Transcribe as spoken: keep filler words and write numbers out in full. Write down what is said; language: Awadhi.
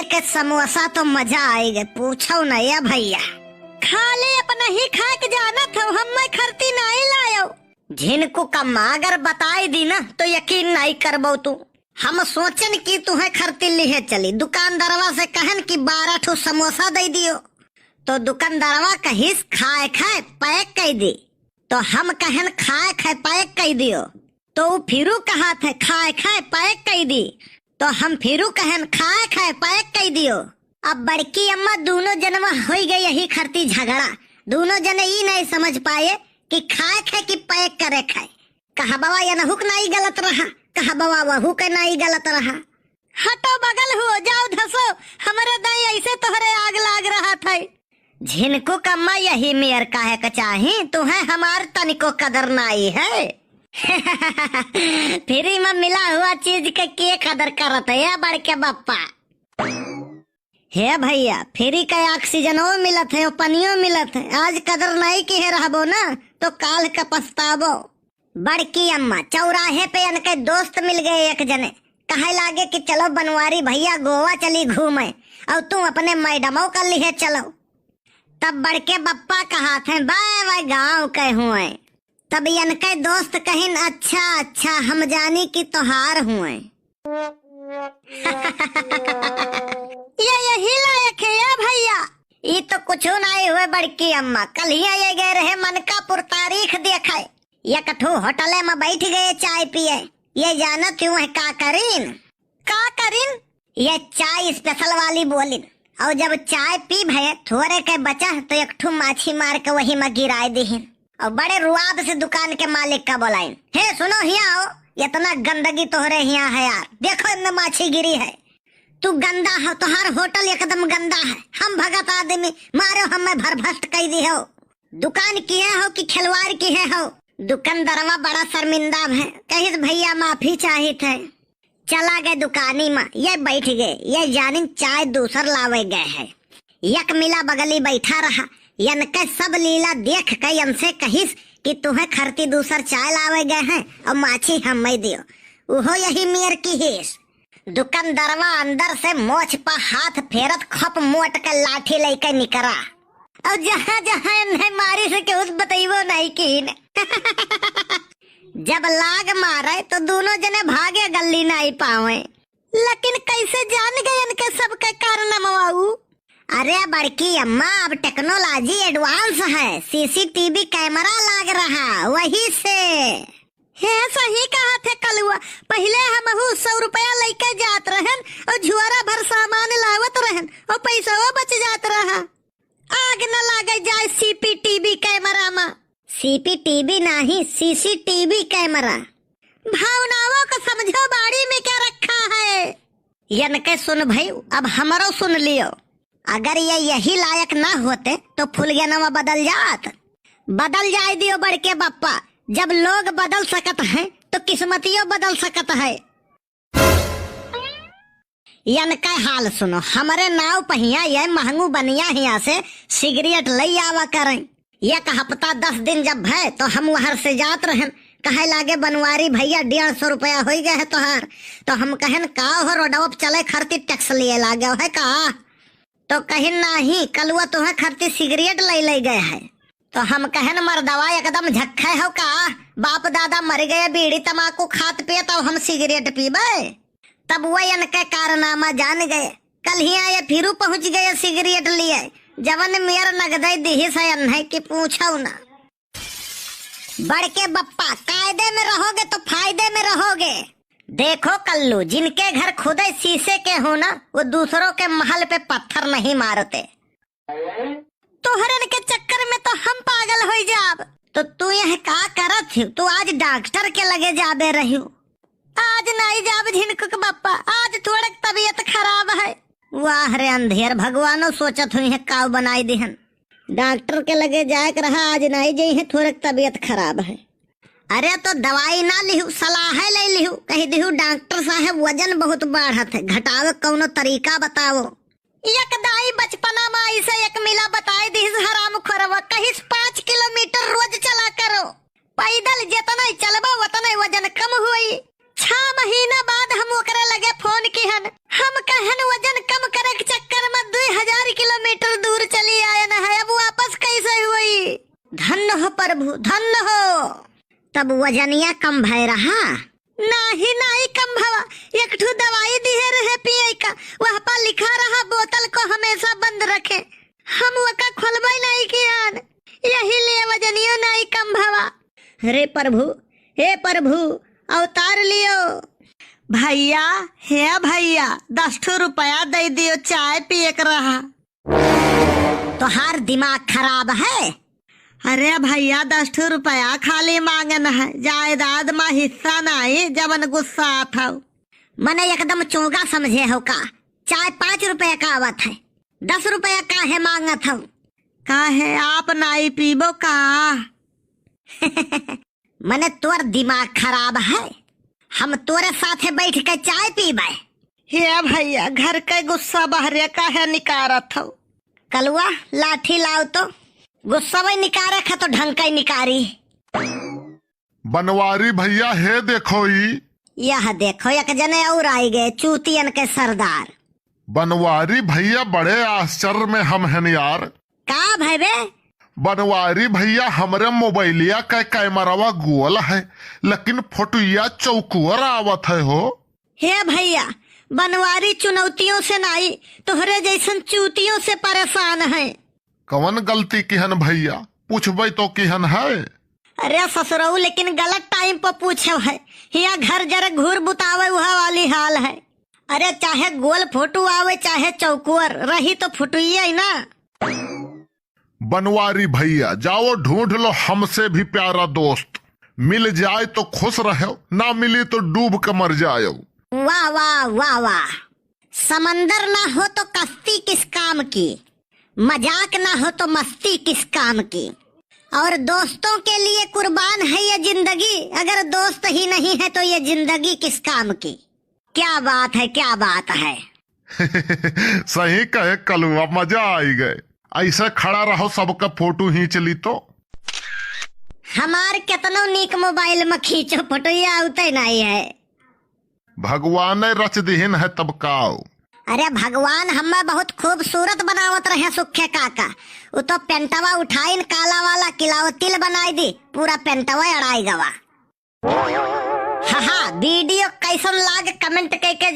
के समोसा तो मजा आइ गए, पूछो न ए भइया। खाली अपनहीं खाइके जानत हो, हम्मे खरती नाहीं लायो। झिनकू कम्मा अगर बताइ दी न तो यकीन नाहीं करबो तू। हम सोचन कि तुहैं खरती लिहे चली, दुकानदरवा से कहन कि बारह ठो समोसा दइ दियो, तो दुकानदरवा कहिस खाए खाए पैक कइ दी, तो हम कहन खाए खाए पैक कइ दियो, तो ऊ फिरू कहत है खाए खाए पैक कइ दी, तो हम फिरू कहन खाए खाए पैक कइ दियो। अब बड़की अम्मा दूनो जनवा होइ गए यही खरती झगड़ा, दूनो जने ई नाहीं समझ पाए कि खाए खाए कि पैक करे खाए। कहबवा यनहुक नाहीं गलत रहा, कहबवा वहू के नाहीं गलत रहा। हटो बगल हुओ, जाओ धसो, हमरे दाईं अइसे तोहरे आग लाग रहत है। झिनकू कम्मा यही मेर कहे के चाही, तुहैं हमार तनिको कदर नाहीं है। फ्री मा मिला हुआ चीज के के कदर करत है, ए बड़के बप्पा? हे भइया, फ्री का ऑक्सीजनो मिलत है, पनियो मिलत है। आज कदर नाहीं किहे रहबो न, तो काल्ह का पछताबो। बड़की अम्मा, चौराहे पे यनके दोस्त मिल गए एक जने, कहै लागे कि चलो बनवारी भइया गोवा चली घूमे, अउर तू अपने मैडमो का लिहे चलो। तब बड़के बप्पा कहत हैं, बाय बाय गाँव के हुए। तब यनके दोस्त कहिन, अच्छा अच्छा, हम जानी कि तोहार हुए। ये यही लायक है ए भइया। ई तो कुछू नाहीं हुए बड़की अम्मा, कल्हिया ये गए रहे मनकापुर तारीख देखे, एक ठो होटले मा बैठ गए चाय पिए। ये जानत हुए का करीन? का करीन? ये चाय स्पेशल वाली बोलिन, अउर जब चाय पी भए थोरे के बचा तो एक ठो माछी मार के वही मा गिराए दिहिन, अउर बड़े रुआब से दुकान के मालिक का बोलाइन, हे सुनो हियाँ आओ, इतना गंदगी तोहरे हियाँ है यार, देखो इनमें माछी गिरी है। तू गंदा हो, तोहार होटल एकदम गंदा है, हम भगत आदमी, मारो हमें भरभस्ट कइ दिहो। दुकान किहे हो कि खिलवाड़ किहे हो? दुकानदरवा बड़ा शर्मिंदा है, कहिस भइया माफी चाहित है। चला गए दुकानी मा, ये बैठ गए, ये जानिन चाय दूसर लावे गए है। एक मिला बगली बैठा रहा, यनके सब लीला देख के यनसे कहिस कि तुहैं खरती दूसर चाय लावे गए हैं अउर माछी हम्मै दियो। उहो यही मेर किहिस। दुकानदरवा अंदर से मोछ पा हाथ फेरत खप मोट के लाठी लइके निकरा। अउर जहाँ जहाँ एन्हे मारिस केहू से बतइबो नाहीं कीन। जब लाग मारे तो दूनो जने भागे गल्ली नाहीं पावे। लेकिन कइसे जान गए इनके सबके कारनामा ऊ? अरे बड़की अम्मा, अब technology advance है, सीसीटीवी कैमरा लाग रहा, वही से। हे, सही कहत है कलुआ, पहिले हमहू सौ रुपया लइके जात रहन अउर झोरा भर सामान लावत रहन अउर पैसवा बच जात रहा। आग न लागे जाए सीपीटीवी कैमरा मा। सीपीटीवी नाहीं, सीसीटीवी कैमरा। भावनाओं को समझो, बाड़ी में क्या रखा है। यनके सुन भई, अब हमरो सुन लियो। अगर ये यही लायक ना होते तो फुलगेनवा बदल जात। बदल जाए दियो बड़के बप्पा, जब लोग बदल सकत हैं तो किस्मतियो बदल सकत है। यनके हाल सुनो, हमरे नाव पहिया ये महंगू बनिया हिया से सिगरेट लई आवा करें। एक हफ्ता दस दिन जब भए तो हम वहर से जात रहन, कहे लागे बनवारी भइया डेढ़ सौ रुपया होइ गए है तोहार। तो हम कहन का हो रोडवा पे चले खरती टैक्स लिए लागे है का? तो कहिन नाहीं, कलुआ तोहे खरती सिगरेट लई लई गए है। तो हम कहन मर्दवा एकदम झक्खे हो का? बाप दादा मरि गए बीड़ी तमाकू खात पियत, अब हम सिगरेट पीबे? तब वो यनके कारनामा जान गए। कल्हिया ये फिरू पहुँच गए सिगरेट लिए, जवन मेर नगदे दिहिस है अन्हे कि पूछो ना। बड़के बप्पा, कायदे में रहोगे तो फायदे में रहोगे। देखो कल्लू, जिनके घर खुदे शीशे के हो ना, वो दूसरों के महल पे पत्थर नहीं मारते। तोहरन के चक्कर में तो हम पागल होइ जाब। तो तू यह का करत हो? तू आज डॉक्टर के लगे जाबे रह्यू। आज नाहीं जाब झिनकुक बप्पा, आज थोड़क तबीयत खराब है। वाह रे अंधेर, भगवानो सोचत हुइहैं काव बनाई दिहन। डॉक्टर के लगे जाए के रहा, आज नाहीं जइहैं, थोड़क तबीयत खराब है। अरे तो दवाई ना लिहू, सलाह ले लिहू, कहि दिहू डॉक्टर साहब वजन बहुत बाढ़त है, घटावे कौनो तरीका बताओ। एक दाई बचपना मा अइसे एक मिला बताए दिहिस हराम खोरवा, कहिस पाँच किलोमीटर रोज चला करो, पैदल जेतना चलबा ओतना वजन कम होई। छह महीना बाद हम ओकरे लगे फोन किहन, हम कहन वजन कम करे के तब वजनिया कम भय रहा? नाही, नाही कम भवा। एक ठो दवाई दिहे रहे पिए का, वह पर लिखा रहा बोतल को हमेशा बंद रखे। हम वका खोलबे नाही कियान, यही लिए वजनियो नाही कम भवा। रे प्रभु, हे प्रभु, अवतार लियो। भैया, हे भैया, दस ठो रुपया दे दियो, चाय पिए के रहा। तोहार दिमाग खराब है? अरे भैया, दस ठो रुपया खाली मांगन है, जायदाद मा हिस्सा नाही, जवन गुस्सा आत हौ। मने एकदम चोगा समझे हो का? चाय पाँच रुपया का आवत है, दस रुपया काहे मांगत हो? काहे, आप नाई पीबो का? मने तोर दिमाग खराब है, हम तोरे साथे बैठ के चाय पीबे? हे भैया, घर के गुस्सा बहरे काहे निकारत हो? कलुआ, लाठी लाओ तो। गुस्सा वही निकारे खा तो ढंग का ही निकारी। बनवारी भैया, हे देखो ई। यह देखो, एक जने और आई गए, चूतियन के सरदार। बनवारी भैया, बड़े आश्चर्य में हम हन यार। का भय बे? बनवारी भैया, हमरे मोबाइलिया का कैमरावा गोल है, लेकिन फोटुइया चौकुअर आवत है हो। हे भैया, बनवारी चुनौतियों से नाई, तोहरे जैसन चूतियों से परेशान है। कवन गलती किहन भैया? पूछबे तो किहन है? अरे ससुरऊ, लेकिन गलत टाइम पर पूछे है। हिया घर जरे घूर बुतावे उहा वाली हाल है। अरे चाहे गोल फोटो आवे चाहे चौकोर, रही तो फोटोइये ना। बनवारी भैया, जाओ ढूंढ लो हमसे भी प्यारा दोस्त। मिल जाए तो खुश रहो, ना मिली तो डूब के मर जाओ। वाह, वाह, वाह, वाह। समंदर ना हो तो कश्ती किस काम की, मजाक ना हो तो मस्ती किस काम की। और दोस्तों के लिए कुर्बान है ये जिंदगी, अगर दोस्त ही नहीं है तो ये जिंदगी किस काम की। क्या बात है, क्या बात है। सही कहे कलुआ, मजा आई गए। ऐसे खड़ा रहो, सबका फोटो खींच ली तो। हमार केतनो नीक मोबाइल में खींचो फोटो, ये आवते नहीं है। भगवान रच दिहिन है तब काओ। अरे भगवान हमें बहुत खूबसूरत बनावत रहे सुखे काका। उ तो पेंटवा उठाइन काला वाला किलावतिल बनाई दी, पूरा पेंटवा अड़ाई गवा। हा हा, वीडियो कैसन लाग कमेंट कइके